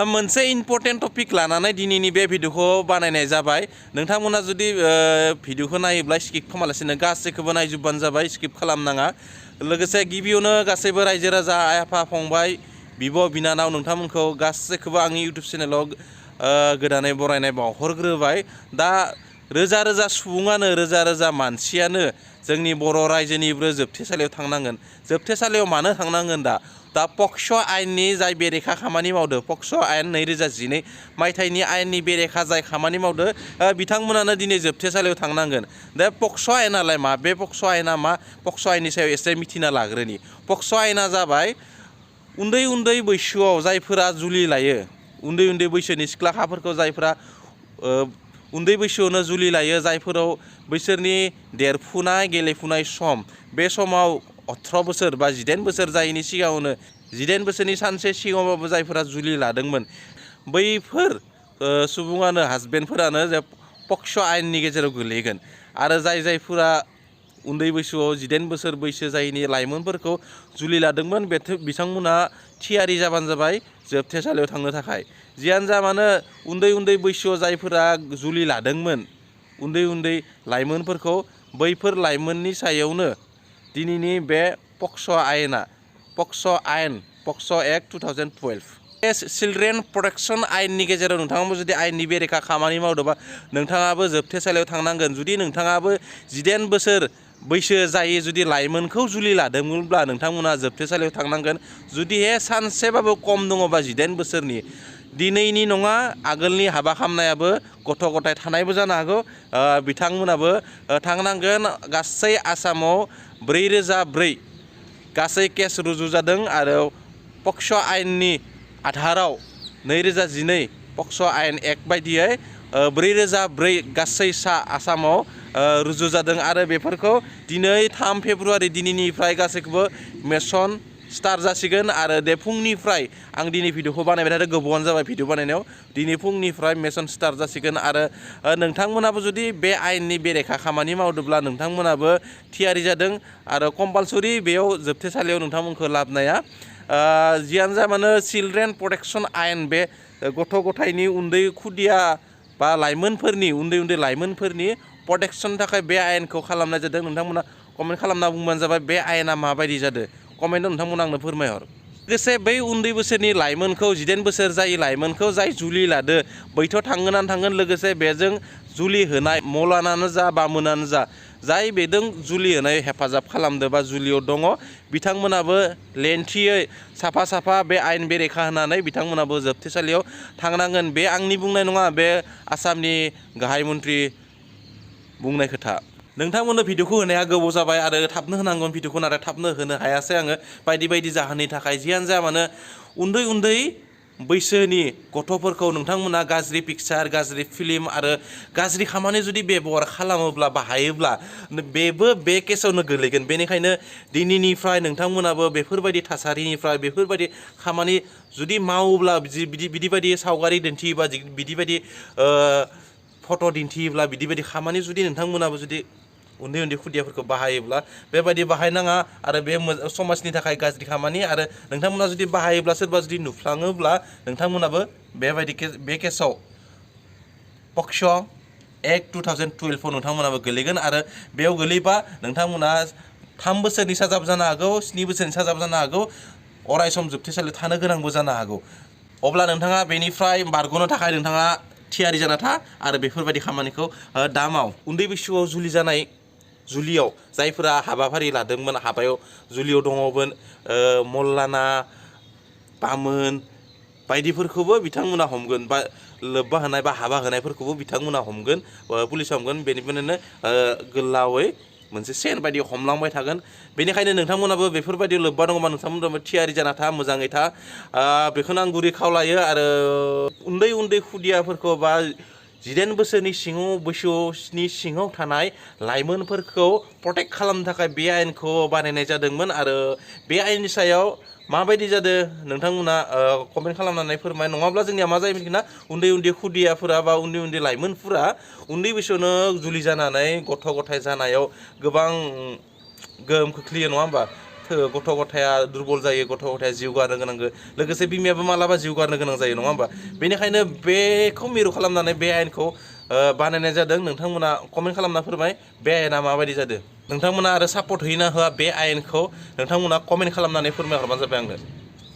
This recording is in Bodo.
मोनसे इम्पर्टेन्ट टपिक लानानै दिनैनि बे भिडिअखौ बानायनाय जाबाय नोंथांमोना जुदि भिडिअखौ नायोब्ला स्किप खालामालासिनो गासैखौबो नायजोबबानो जाबाय स्किप खालामनाङा लोगोसे गिबियावनो गासैबो रायजो राजा आइ आफा फंबाय बिब' बिनानाव नोंथांमोनखौ गासैखौबो आंनि इउटुब चेनेलाव गोदानै बरायनाय बावहरग्रोबाय दा रोजा रोजा सुबुङानो रोजा रोजा मानसियानो जोंनि बर' रायजोनिबो जोबथेसालियाव थांनांगोन जोबथेसालियाव मानो थांनांगोन दा पक्स' आयेननि जाय बेरेखा खामानि मावदो पक्स' आयेन 2012 मायथाइनि आयेननि बेरेखा जाय खामानि मावदो बिथांमोनानो दिनै जोबथेसालियाव थांनांगोन दा पक्स' आयेनालाय मा बे पक्स' आयेना मा पक्स' आयेननि सायाव एसे मिथिना लाग्रोनि पक्स' आयेना जाबाय उन्दै उन्दै बैसोआव जायफोरा जुलि लायो उन्दै उन्दै बैसोनि सिख्लाखाफोरखौ जायफोरा उन्दै बैसोआवनो जुलि लायो जायफोराव बैसोरनि देरफुनाय गेलेफुनाय सम बे समाव 18 बोसोर बा 18 बोसोर जायैनि सिगाङावनो 18 बोसोरनि सानसे सिगाङावबाबो जायफोरा जुलि लादोंमोन बैफोर सुबुङानो हासबेन्डफोरानो जे पक्स' आयेननि गेजेराव गोलैगोन आरो जायफोरा उन्दै बैसोआव 18 बोसोर बैसो जायैनि लाइमोनफोरखौ जुलि लादोंमोन बिथांमोना थियारि जाबानो जाबाय जोबथेसालियाव थांनो थाखाय जियानो जा मानो उन्दै उन्दै बैसोआव जायफोरा जुलि लादोंमोन उन्दै उन्दै लाइमोनफोरखौ बैफोर लाइमोननि सायावनो दिनैनि बे पक्स' आयेना पक्स' एक्ट 2012 बे चिल्ड्रेन प्रटेक्शन आयेननि गेजेराव नोंथाङाबो जुदि आयेननि बेरेखा खामानि मावदोंबा नोंथाङाबो जोबथेसालियाव थांनांगोन जुदि नोंथाङाबो 18 बोसोर बैसो जायै जुदि लाइमोनखौ जुलि लादोंमोनब्ला नोंथांमोना जोबथेसालियाव थांनांगोन जुदि सानसेबाबो खम दङबा 18 बोसोरनि दिनैनि नङा आगोलनि हाबा खालामनायाबो गथ' गथाय थानायबो जानो हागौ बिथांमोनाबो थांनांगोन गासै आसामाव 4004 गासै केस रुजु जादों आरो पक्स' आयेननि आधाराव 2012 पक्स' आयेन एक्ट बायदियै 4004 गासै आसामाव रुजु जादों आरो बेफोरखौ दिनै 3 फेब्रुवारि दिनैनिफ्राय गासैखौबो मेसन स्टार्ट जासिगोन आरो दे फुंनिफ्राय आं दिनै भिडिअखौ बानायबाय थादों गोबावानो जाबाय भिडिअ बानायनायाव दिनै फुंनिफ्राय मेसन स्टार्ट जासिगोन आरो नोंथांमोनाबो जुदि बे आयेननि बेरेखा खामानि मावदोंब्ला नोंथांमोनाबो थियारि जादों आरो कम्पालसरि बेयाव जोबथेसालियाव नोंथांमोनखौ लाबोनाया जियानो जा मानो चिल्ड्रेन प्रटेक्शन आयेन बे गथ' गथायनि उन्दै खुदिया बा लाइमोनफोरनि उन्दै लाइमोनफोरनि प्रटेक्शननि थाखाय बे आयेनखौ खालामनाय जादों नोंथांमोना कमेन्ट खालामना बुंबानो जाबाय बे आयेना माबायदि जादों कमेन्टआव नोंथांमोना आंनो फोरमायहर लोगोसे बै उन्दै बोसोरनि लाइमोनखौ 18 बोसोर जायै लाइमोनखौ जाय जुलि लादो बैथ' थांगोनानो थांगोन लोगोसे बेजों जुलि होनाय मलानानो जा बामोनानो जा जाय बेजों जुलि होनाय हेफाजाब खालामदो बा जुलियाव दङ बिथांमोनाबो लेन्थियै साफा बे आयेन बेरेखा होनानै बिथांमोनाबो जोबथेसालियाव थांनांगोन बे आंनि बुंनाय नङा बे आसामनि गाहाय मन्थ्रि बुंनाय खोथा नोंथांमोननो भिडिअखौ होनाया गोबाव जाबाय आरो थाबनो होनांगोन भिडिअखौ नाथाय थाबनो होनो हायासै आङो बायदि जाहोननि थाखाय जियानो जा मानो उन्दै बैसोनि गथ'फोरखौ नोंथांमोना गाज्रि पिक्चार गाज्रि फिल्म आरो गाज्रि खामानि जुदि बेबहार खालामोब्ला बाहायोब्ला बेबो बे केसावनो गोलैगोन बेनिखायनो दिनैनिफ्राय नोंथांमोनाबो बेफोरबायदि थासारिनिफ्राय बेफोरबायदि खामानि जुदि मावोब्ला बिदिबायदि सावगारि दिन्थियोबा बिदिबायदि फट' दिन्थियोब्ला बिदिबायदि खामानि जुदि नोंथांमोनाबो जुदि उन्दै खुदियाफोरखौ बाहायोब्ला बेबायदि बाहायनाङा आरो बे समाजनि थाखाय गाज्रि खामानि आरो नोंथांमोना जुदि बाहायोब्ला सोरबा जुदि नुफ्लाङोब्ला नोंथांमोनाबो बेबायदि बे केसाव पक्स' एक्ट 2012 नोंथांमोनाबो गोलैगोन आरो बेयाव गोलैबा नोंथांमोना 3 बोसोरनि साजाबो जानो हागौ 7 बोसोरनि साजाबो जानो हागौ अराय सम जोबथेसालियाव थानो गोनांबो जानो हागौ अब्ला नोंथाङा बेनिफ्राय बारग'नो थाखाय नोंथाङा थियारि जाना था आरो बेफोरबायदि खामानिखौ दा माव उन्दै बैसोआव जुलि जानाय जुलियाव जायफोरा हाबाफारि लादोंमोन हाबायाव जुलियाव दङमोन मल्लाना बामोन बायदिफोरखौबो बिथांमोना हमगोन बा लोब्बा होनाय बा हाबा होनायफोरखौबो बिथांमोना हमगोन पुलिसा हमगोन बेनिफ्रायनो गोलावै मोनसे सेन बायदि हमलांबाय थागोन बेनिखायनो नोंथांमोनाबो बेफोरबायदि लोब्बा दङबा नोंथांमोनाबो थियारि जाना था मोजाङै था बेखौनो आं गुरै खावलायो आरो उन्दै खुदियाफोरखौ बा 18 बोसोरनि बैसोनि सिङाव थानाय लाइमोनफोरखौ प्रटेक्ट खालामनो थाखाय बे आयेनखौ बानायनाय जादोंमोन आरो बे आयेननि सायाव माबायदि जादों नोंथांमोना कमेन्ट खालामनानै फोरमाय नङाब्ला जोंनिया मा जायो मिथिगोना उन्दै खुदियाफोरा बा उन्दै लाइमोनफोरा उन्दै बैसोआवनो जुलि जानानै गथ' गथाय जानायाव गोबां गोहोम खोख्लैयो नङा होमबा गथ' गथाया दुरबल जायो गथ' गथाया जिउ गारनो गोनां लोगोसे बिमायाबो मालाबा जिउ गारनो गोनां जायो नङा होमबा बेनिखायनो बेखौ मिरु खालामनानै बे आयेनखौ बानायनाय जादों नोंथांमोना कमेन्ट खालामना फोरमाय बे आयेना माबायदि जादों नोंथांमोना आरो सापर्ट होयोना होआ बे आयेनखौ नोंथांमोना कमेन्ट खालामनानै फोरमायहरबानो जाबाय आंनो